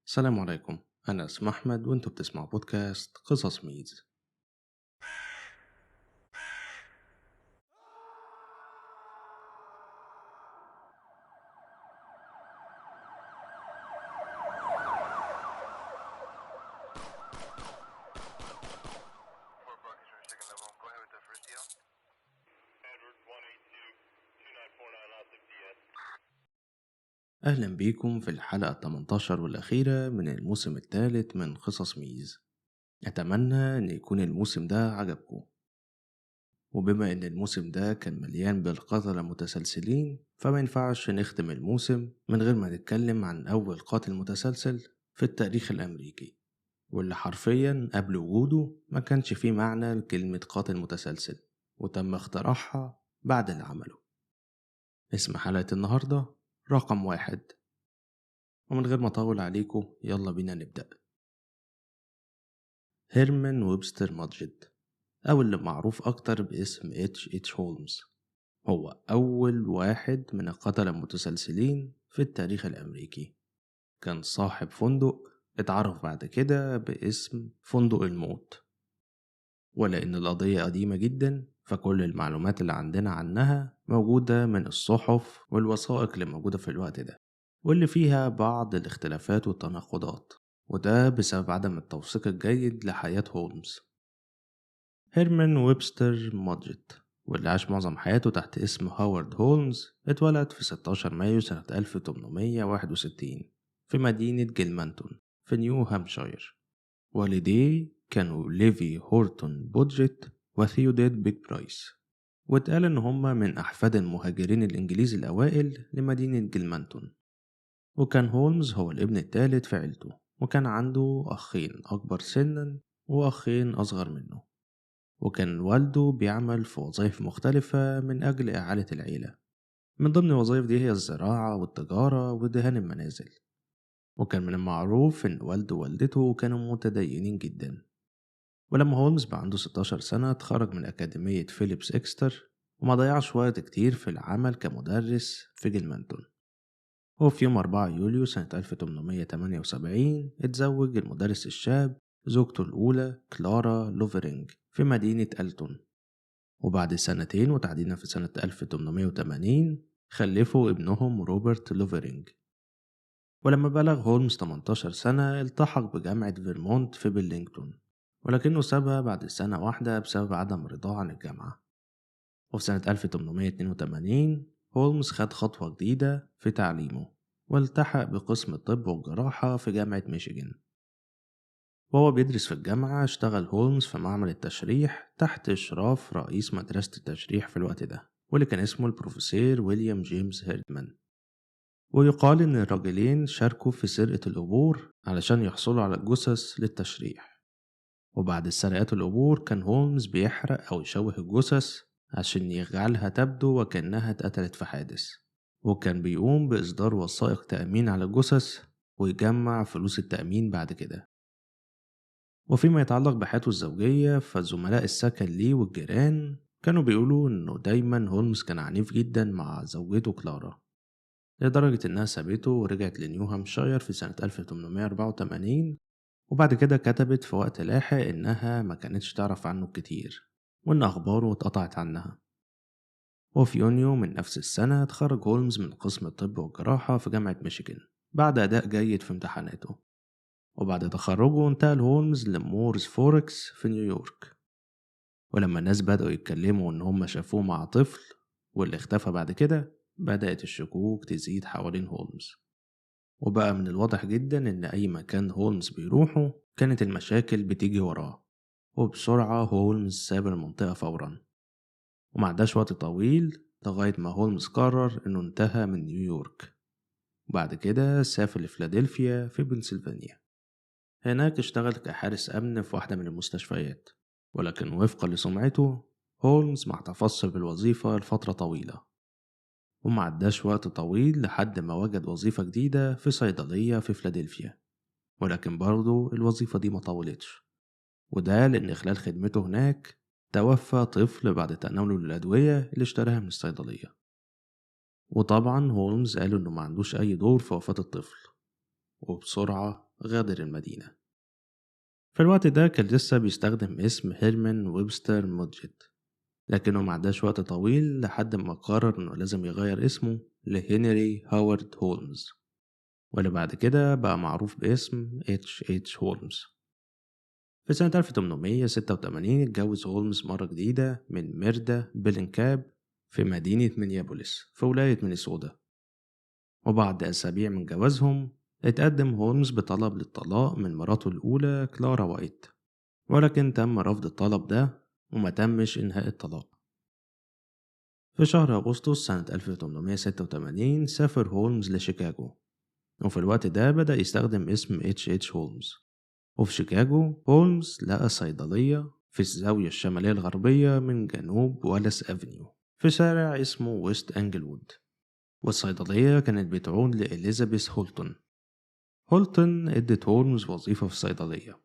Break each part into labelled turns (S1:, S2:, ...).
S1: السلام عليكم، أنا اسمي أحمد وأنتوا بتسمعوا بودكاست قصص ميز. أهلا بيكم في الحلقة 18 والأخيرة من الموسم الثالث من قصص ميز. أتمنى أن يكون الموسم ده عجبكم، وبما أن الموسم ده كان مليان بالقتلة المتسلسلين فما ينفعش نختم الموسم من غير ما نتكلم عن أول قاتل متسلسل في التاريخ الأمريكي، واللي حرفيا قبل وجوده ما كانش فيه معنى لكلمة قاتل متسلسل، وتم اختراعها بعد اللي عمله. اسم حلقة النهاردة رقم 1، ومن غير ما اطول عليكم يلا بينا نبدأ. هيرمان ويبستر مادجيت، أو اللي معروف أكتر باسم اتش اتش هولمز، هو أول واحد من القتلة المتسلسلين في التاريخ الأمريكي. كان صاحب فندق اتعرف بعد كده باسم فندق الموت، ولأن القضية قديمة جدا فكل المعلومات اللي عندنا عنها موجودة من الصحف والوثائق اللي موجودة في الوقت ده، واللي فيها بعض الاختلافات والتناقضات، وده بسبب عدم التوثيق الجيد لحياة هولمز. هيرمان ويبستر مادجيت، واللي عاش معظم حياته تحت اسم هاورد هولمز، اتولد في 16 مايو سنة 1861 في مدينة جيلمانتون في نيو هامشاير. والديه كانوا ليفي هورتون بودجيت وثيوديت بيج برايس، واتقال إن هما من أحفاد المهاجرين الإنجليز الأوائل لمدينة جيلمانتون. وكان هولمز هو الابن الثالث في عيلته، وكان عنده أخين أكبر سنا وأخين أصغر منه، وكان والده بيعمل في وظائف مختلفة من أجل إعالة العيلة. من ضمن الوظائف دي هي الزراعة والتجارة ودهان المنازل. وكان من المعروف إن والده ووالدته كانوا متدينين جدا. ولما هولمز بقى عنده 16 سنة اتخرج من أكاديمية فيليبس إكستر، وما ضيعش وقت كتير في العمل كمدرس في جيلمانتون. وفي يوم 4 يوليو سنة 1878 اتزوج المدرس الشاب زوجته الأولى كلارا لوفرينج في مدينة ألتون. وبعد سنتين وتحديدا في سنة 1880 خلفوا ابنهم روبرت لوفرينج. ولما بلغ هولمز 18 سنة التحق بجامعة فيرمونت في بلينغتون، ولكنه سابها بعد سنة واحدة بسبب عدم رضاه عن الجامعة. وفي سنة 1882 هولمز خد خطوة جديدة في تعليمه والتحق بقسم الطب والجراحة في جامعة ميشيغان. وهو بيدرس في الجامعة اشتغل هولمز في معمل التشريح تحت إشراف رئيس مدرسة التشريح في الوقت ده، واللي كان اسمه البروفيسور ويليام جيمس هيردمان. ويقال إن الراجلين شاركوا في سرقة القبور علشان يحصلوا على الجثث للتشريح. وبعد سرقات القبور كان هولمز بيحرق أو يشوه الجثث عشان يجعلها تبدو وكأنها اتقتلت في حادث، وكان بيقوم بإصدار وثائق تأمين على الجثث ويجمع فلوس التأمين بعد كده. وفيما يتعلق بحياته الزوجية فزملاء السكن ليه والجيران كانوا بيقولوا إنه دايما هولمز كان عنيف جدا مع زوجته كلارا، لدرجة إنها سابته ورجعت لنيو هامشاير في سنة 1884. وبعد كده كتبت في وقت لاحق إنها ما كانتش تعرف عنه كتير وإن أخباره اتقطعت عنها. وفي يونيو من نفس السنة اتخرج هولمز من قسم الطب والجراحة في جامعة ميشيغان بعد أداء جيد في امتحاناته. وبعد تخرجه انتقل هولمز لمورز فوركس في نيويورك. ولما الناس بدأوا يتكلموا إن هم شافوه مع طفل واللي اختفى بعد كده، بدأت الشكوك تزيد حوالين هولمز. وبقى من الواضح جدا إن أي مكان هولمز بيروحه كانت المشاكل بتيجي وراه، وبسرعة هولمز ساب المنطقة فورا. ومعداش وقت طويل لغاية ما هولمز قرر إنه انتهى من نيويورك. وبعد كده سافر لفلادلفيا في بنسلفانيا. هناك اشتغل كحارس أمن في واحدة من المستشفيات، ولكن وفقا لسمعته هولمز ما احتفظش بالوظيفة لفترة طويلة. ومعداش وقت طويل لحد ما وجد وظيفة جديدة في صيدلية في فلادلفيا، ولكن برضه الوظيفة دي ما طولتش، وده لأن خلال خدمته هناك توفى طفل بعد تناوله للأدوية اللي اشتراها من الصيدلية. وطبعا هولمز قال إنه ما عندوش أي دور في وفاة الطفل، وبسرعة غادر المدينة. في الوقت ده كان لسه بيستخدم اسم هيرمان ويبستر مودجيت، لكنه معداش وقت طويل لحد ما قرر إنه لازم يغير اسمه لهنري هاورد هولمز، واللي بعد كده بقى معروف باسم اتش اتش هولمز. في سنة 1886 اتجوز هولمز مرة جديدة من ميردا بيلينكاب في مدينة مينيابوليس في ولاية مينيسوتا. وبعد أسابيع من جوازهم اتقدم هولمز بطلب للطلاق من مراته الأولى كلارا وايت، ولكن تم رفض الطلب ده وما تمش إنهاء الطلاق. في شهر أغسطس سنة 1886 سافر هولمز لشيكاغو، وفي الوقت ده بدأ يستخدم اسم اتش اتش هولمز. وفي شيكاغو هولمز لقى صيدلية في الزاوية الشمالية الغربية من جنوب والاس أفنيو في شارع اسمه ويست أنجلوود، والصيدلية كانت بتعود لإليزابيث هولتون. هولتون ادت هولمز وظيفة في الصيدلية،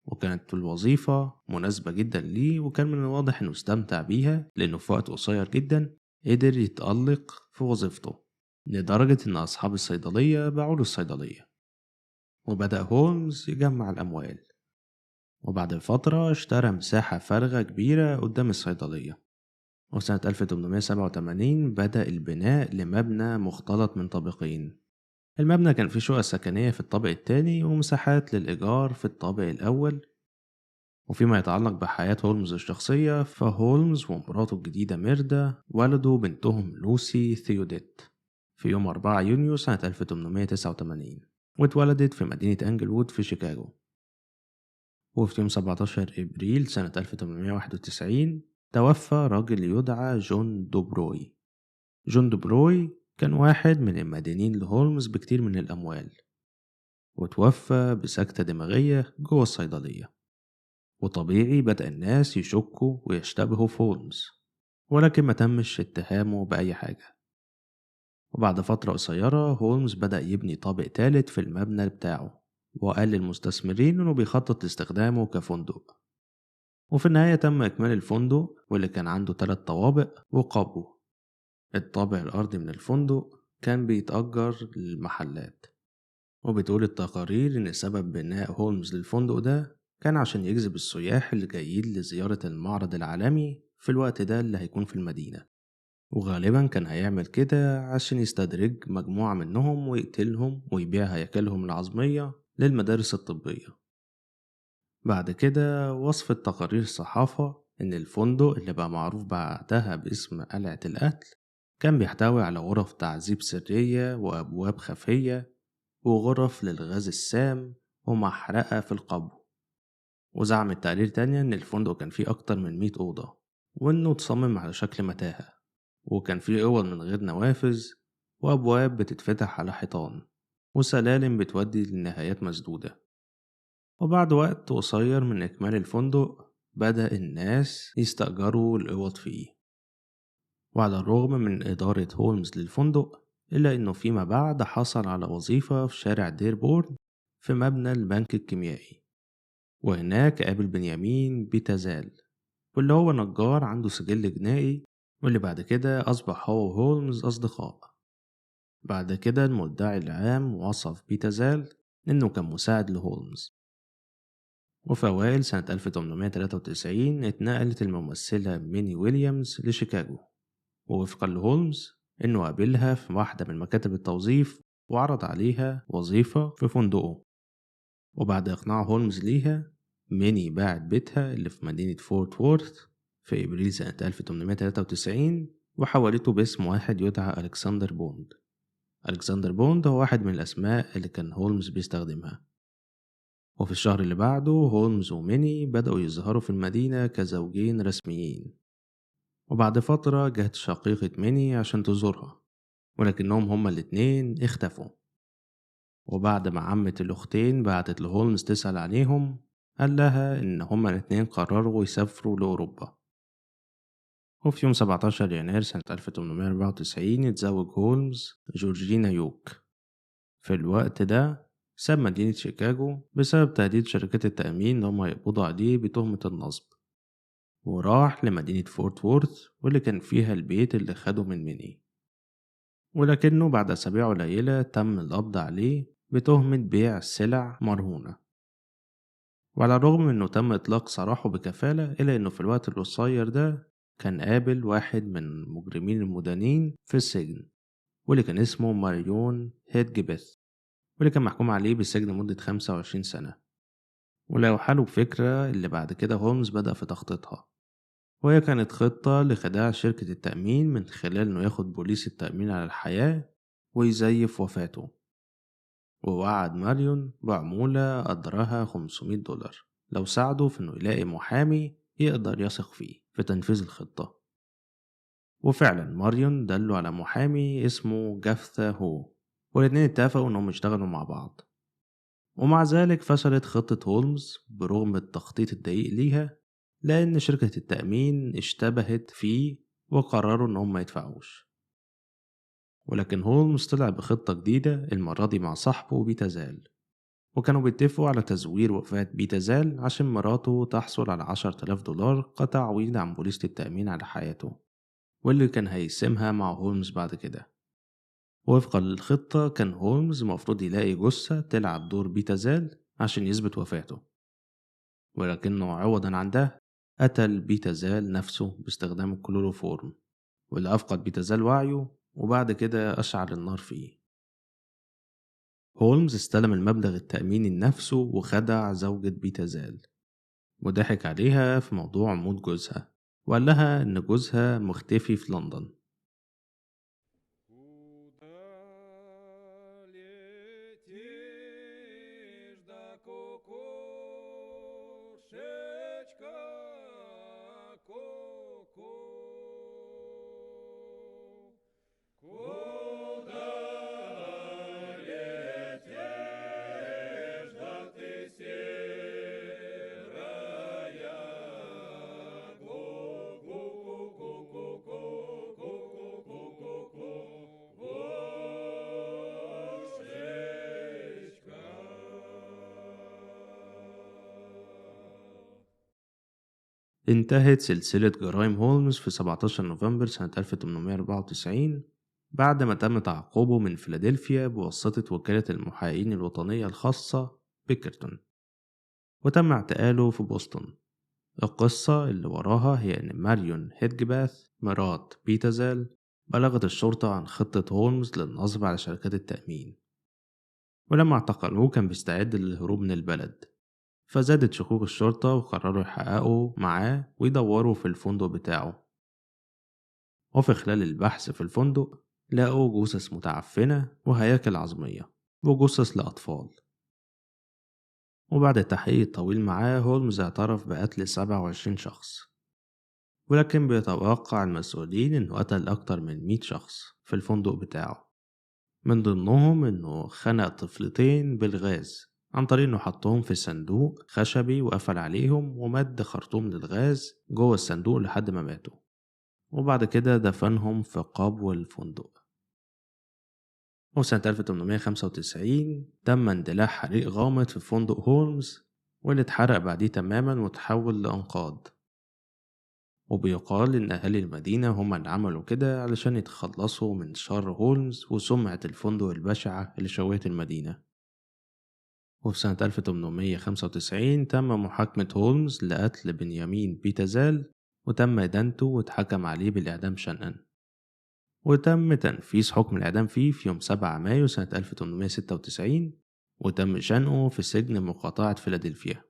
S1: وكانت الوظيفة مناسبة جدا ليه، وكان من الواضح انه استمتع بيها لانه في وقت قصير جدا قدر يتألق في وظيفته، لدرجة ان اصحاب الصيدلية باعوا له الصيدلية. وبدأ هولمز يجمع الأموال، وبعد فترة اشترى مساحة فارغة كبيرة قدام الصيدلية. وسنة 1887 بدأ البناء لمبنى مختلط من طابقين. المبنى كان فيه شقق سكنية في الطابق الثاني ومساحات للإيجار في الطابق الأول. وفيما يتعلق بحياة هولمز الشخصية، فهولمز ومراته الجديدة ميردا ولدوا بنتهم لوسي ثيوديت في يوم 4 يونيو سنة 1889، واتولدت في مدينة أنجلوود في شيكاغو. وفي يوم 17 إبريل سنة 1891 توفى راجل يدعى جون دوبروي. جون دوبروي كان واحد من المدينين لهولمز بكتير من الأموال، وتوفى بسكتة دماغية جوه الصيدلية. وطبيعي بدأ الناس يشكوا ويشتبهوا في هولمز، ولكن ما تمش اتهامه بأي حاجة. وبعد فترة قصيرة هولمز بدأ يبني طابق ثالث في المبنى بتاعه، وقال للمستثمرين إنه بيخطط لاستخدامه كفندق. وفي النهاية تم إكمال الفندق، واللي كان عنده 3 طوابق وقابو. الطابع الأرضي من الفندق كان بيتأجر للمحلات، وبتقول التقارير إن سبب بناء هولمز للفندق ده كان عشان يجذب السياح اللي جايين لزيارة المعرض العالمي في الوقت ده اللي هيكون في المدينة، وغالبا كان هيعمل كده عشان يستدرج مجموعة منهم ويقتلهم ويبيع هياكلهم العظمية للمدارس الطبية. بعد كده وصفت تقارير الصحافة إن الفندق اللي بقى معروف بعدها باسم قلعة القتل كان بيحتوي على غرف تعذيب سرية وأبواب خفية وغرف للغاز السام ومحرقة في القبو. وزعمت تقارير تانية إن الفندق كان فيه أكتر من 100 أوضة، وإنه اتصمم على شكل متاهة، وكان فيه أوض من غير نوافذ وأبواب بتتفتح على حيطان وسلالم بتودي لنهايات مسدودة. وبعد وقت قصير من إكمال الفندق بدأ الناس يستأجروا الأوض فيه. وعلى الرغم من إدارة هولمز للفندق، إلا إنه فيما بعد حصل على وظيفة في شارع ديربورن في مبنى البنك الكيميائي، وهناك قابل بنيامين بيتازال، واللي هو نجار عنده سجل جنائي، واللي بعد كده أصبح هو وهولمز أصدقاء. بعد كده المدعي العام وصف بيتازال إنه كان مساعد لهولمز. وفي أوائل سنة 1893 اتنقلت الممثلة ميني ويليامز لشيكاغو، ووفقا لهولمز إنه قابلها في واحدة من مكاتب التوظيف وعرض عليها وظيفة في فندقه. وبعد إقناع هولمز ليها، ميني باعت بيتها اللي في مدينة فورت وورث في إبريل سنة 1893 وحولته باسم واحد يدعى ألكسندر بوند. ألكسندر بوند هو واحد من الأسماء اللي كان هولمز بيستخدمها. وفي الشهر اللي بعده هولمز وميني بدأوا يظهروا في المدينة كزوجين رسميين. وبعد فترة جت شقيقة ميني عشان تزورها، ولكنهم هما الاتنين اختفوا. وبعد ما عمة الأختين بعتت لهولمز تسأل عليهم، قال لها إن هما الاتنين قرروا يسافروا لأوروبا. وفي يوم 17 يناير سنة 1894 اتزوج هولمز جورجينا يوك. في الوقت ده ساب مدينة شيكاغو بسبب تهديد شركات التأمين إن هما يقبضوا عليه بتهمة النصب، وراح لمدينة فورت وورث واللي كان فيها البيت اللي خده من ميني. ولكنه بعد أسابيع قليلة تم القبض عليه بتهمة بيع سلع مرهونة. وعلى الرغم إنه تم إطلاق سراحه بكفالة، إلا إنه في الوقت القصير ده كان قابل واحد من المجرمين المدانين في السجن، واللي كان اسمه ماريون هيدجبيث، واللي كان محكوم عليه بالسجن لمدة 25 سنة. ولو حلوا بفكرة اللي بعد كده هولمز بدأ في تخطيطها، وهي كانت خطة لخداع شركة التأمين من خلال إنه ياخد بوليس التأمين على الحياة ويزيف وفاته. ووعد ماريون بعمولة قدرها $500 لو ساعده في إنه يلاقي محامي يقدر يثق فيه في تنفيذ الخطة. وفعلا ماريون دله على محامي اسمه جافثا هو، والاتنين اتفقوا إنهم يشتغلوا مع بعض. ومع ذلك فشلت خطة هولمز برغم التخطيط الدقيق ليها، لأن شركة التأمين اشتبهت فيه وقرروا إنهم ما يدفعوش. ولكن هولمز طلع بخطة جديدة المرة دي مع صاحبه بيتزال، وكانوا بيتفقوا على تزوير وفاة بيتزال عشان مراته تحصل على $10,000 كتعويض عن بوليسة التأمين على حياته، واللي كان هيسمها مع هولمز بعد كده. ووفقا للخطة كان هولمز مفروض يلاقي جثة تلعب دور بيتزال عشان يثبت وفاته، ولكنه عوضا عن ده قتل بيتزال نفسه باستخدام الكلوروفورم، واللي أفقد بيتزال وعيه وبعد كده أشعل النار فيه. هولمز استلم المبلغ التأميني لنفسه وخدع زوجة بيتزال وضحك عليها في موضوع موت جوزها، وقال لها إن جوزها مختفي في لندن. انتهت سلسلة جرائم هولمز في 17 نوفمبر سنة 1894 بعد ما تم تعقبه من فيلادلفيا بواسطة وكالة المحققين الوطنية الخاصة بيكرتون، وتم اعتقاله في بوسطن. القصة اللي وراها هي أن ماريون هيدجباث مرات بيتزال بلغت الشرطة عن خطة هولمز للنصب على شركات التأمين، ولما اعتقلوه كان بيستعد للهروب من البلد، فزادت شكوك الشرطة وقرروا يحققوا معاه ويدوروا في الفندق بتاعه. وفي خلال البحث في الفندق لقوا جثث متعفنة وهياكل عظمية وجثث لأطفال. وبعد التحقيق الطويل معاه هولمز اعترف بقتل 27 شخص، ولكن بيتوقع المسؤولين انه قتل أكتر من 100 شخص في الفندق بتاعه، من ضمنهم انه خنق طفلتين بالغاز عن طريق انه حطهم في صندوق خشبي وقفل عليهم ومد خرطوم للغاز جوه الصندوق لحد ما ماتوا، وبعد كده دفنهم في قبو الفندق. وسنة 1895 تم اندلاع حريق غامض في فندق هولمز، واللي اتحرق بعديه تماما وتحول لأنقاض. وبيقال إن أهالي المدينة هم اللي عملوا كده علشان يتخلصوا من شر هولمز وسمعة الفندق البشعة اللي شوهت المدينة. وفي سنة 1895 تم محاكمة هولمز لقتل بنيامين بيتزال، وتم إدانته واتحكم عليه بالإعدام شنقا، وتم تنفيذ حكم الإعدام فيه في يوم 7 مايو سنة 1896، وتم شنقه في سجن مقاطعة فيلادلفيا.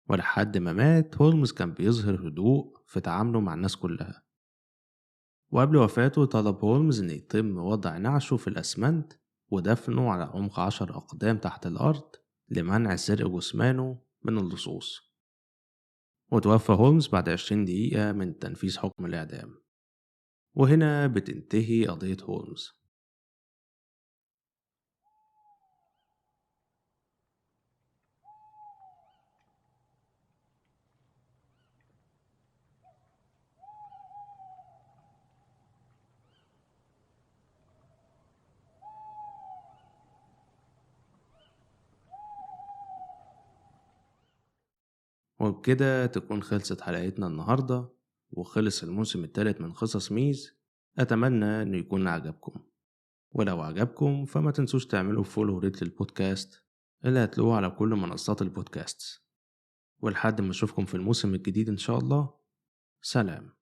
S1: ولحد ما مات هولمز كان بيظهر هدوء في تعامله مع الناس كلها. وقبل وفاته طلب هولمز إن يتم وضع نعشه في الأسمنت ودفنه على عمق 10 أقدام تحت الأرض لمنع سرقة جثمانه من اللصوص. وتوفى هولمز بعد 20 دقيقة من تنفيذ حكم الإعدام. وهنا بتنتهي قضية هولمز. وبكده تكون خلصت حلقتنا النهاردة وخلص الموسم الثالث من قصص ميز. أتمنى أنه يكون عجبكم. ولو عجبكم فما تنسوش تعملوا follow rate للبودكاست اللي هتلاقوه على كل منصات البودكاست. ولحد ما اشوفكم في الموسم الجديد ان شاء الله، سلام.